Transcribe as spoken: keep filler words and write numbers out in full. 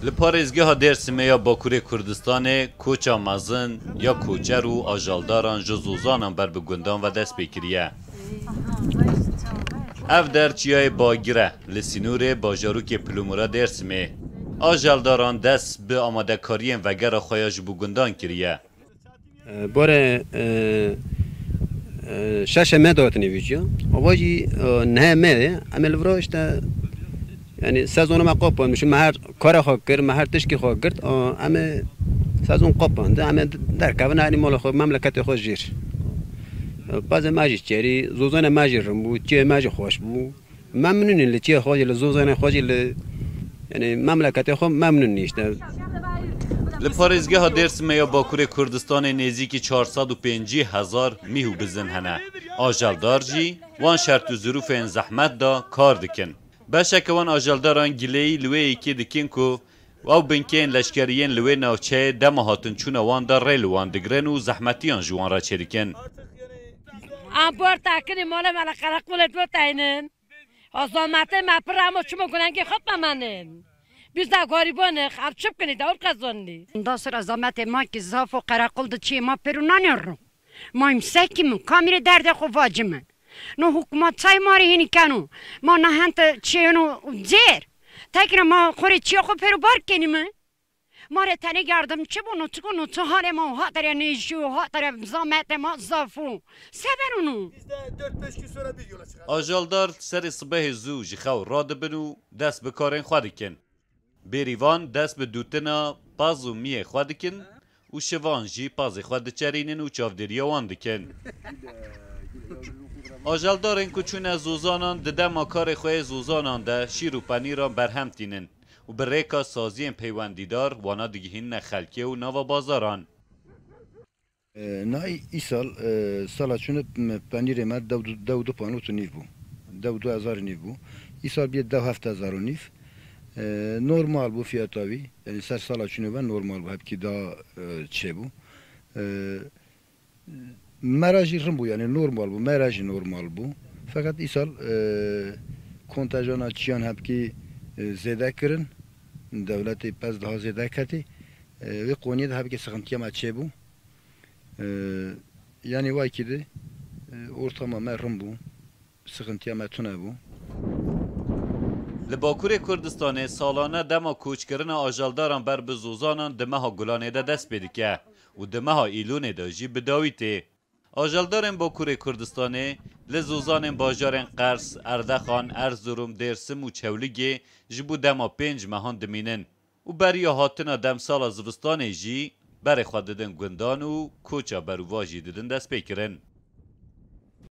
Li parêzgeha Dêrsimê ya Bakurê Kurdistanê koça mezin ya koçer û ajaldaran ji zozanan ber bi gundan ve dest pê kiriye. Ev der çiyayê Bagir e, li sînorê bajarokê Pilimura Dêrsimê. Ajaldaran dest bi amadekariyên vegera xwe ya ji bo gundan kiriye. Bare, e, e, şeşe me datine vî ciya. Ava jî, e, nehe me ye. Em ê li vira işte, yani sezona me qapan. Şu me her kara xwe kir, me her tişkî xwe girt. A, em ê sezon qapan. De em ê derkevin, yani mala xwe, memleketê xwe jêr. E, bazê me jî çêrî, zozane me jî rin bû, çiyê me jî xweş bû. Memnûn in li çiyê xwe jî, li zozanê xwe jî, li, yani memleketê xwe memnûn in işte. Li parêzgeha Dêrsimê ya Bakurê Kurdistanê nêzîkî çar sed û pêncî hezar mîh û bizin hene. Ajeldar jî wan şert û zirûfên zehmet de kar dikin. Beşeke wan ajeldaran gileyî li wê yekê dikin ku ew binkeyên leşkerî yên li wê navçeyê dema hatinçûna wan de rê li wan digirin û zehmetiyan ji wan re çêdikin. Em bar tekinê mala me li qereqolê doteynin. Azametê me pir emo çima gunengê xwe pemenin. Biz de garîban ix, ev çi bikin, dewr qezonî. Ondan sonra zametê ma ki zaf û qereqol de çiyê ma pêro nanê ro. Ma imsekî min, kamîrê derdê xwe vacime. No hukuma çay ma rê hînî keno. Ma nahente çiyêno cêr. Tekre ma xwe rê çiya xwe pêro bar kenîme. Ma rê tenê yardımçı bû, no çiko no çi halê ma û hatere nêjî û hatere zametê ma zaf û. Seber û no. Bizde dört beş gün sonra biz yola çıkarız. Ajaldar serê sibehê zû ji xew radibin û dest bi karên xwe dikin. Bêrîvan dest bi dûtina paz û miyê xwe dikin û şivan jî pazê xwe diçerînin û çavdêriya wan dikin. Ajeldarên ku çûne zozanan di dema karê xwe yê zozanan de şîr û penîran berhem tînin û bi rêka saziyên peywendîdar wana digihînine xelkê û nava bazaran. E, na î-, îsal, e, sala çûne m-, penîrê me dew du, dew du pan û nîv bû. Dew du hezar û nîv bû. Îsal bîye dew heft hezar û nîv. E, normal bû fiyata wî. Yani ser sala çûne ve normal bû. Hepkî daha, e, çê bû. E, mera jî rin bû, yani normal bû. Mera jî normal bû. Feqet îsal, e, kontenjana çiyan hepkî, e, zêde kirin. Dewletê pez daha zêde ketî. E, wê qoniyê de hepkî sıkıntıya me çê bû. E, yani wayki de, e, ortama me rin bû. Sıkıntıya me tune bû. Li Bakurê Kurdistanê salane dema koçkirina ajeldaran ber bi zozanan di meha Gulanê de dest pê dike û di meha Îlûnê de jî bi dawî tê. Ajeldarên Bakurê Kurdistanê li zozanên bajarên Qers, Erdexan, Erzurum, Dêrsim û Çewligê ji bo dema pênc mehan dimînin û beriya hatina demsala zivistanê jî berê xwe didin gundan û koça berûva jî didin destpêkirin.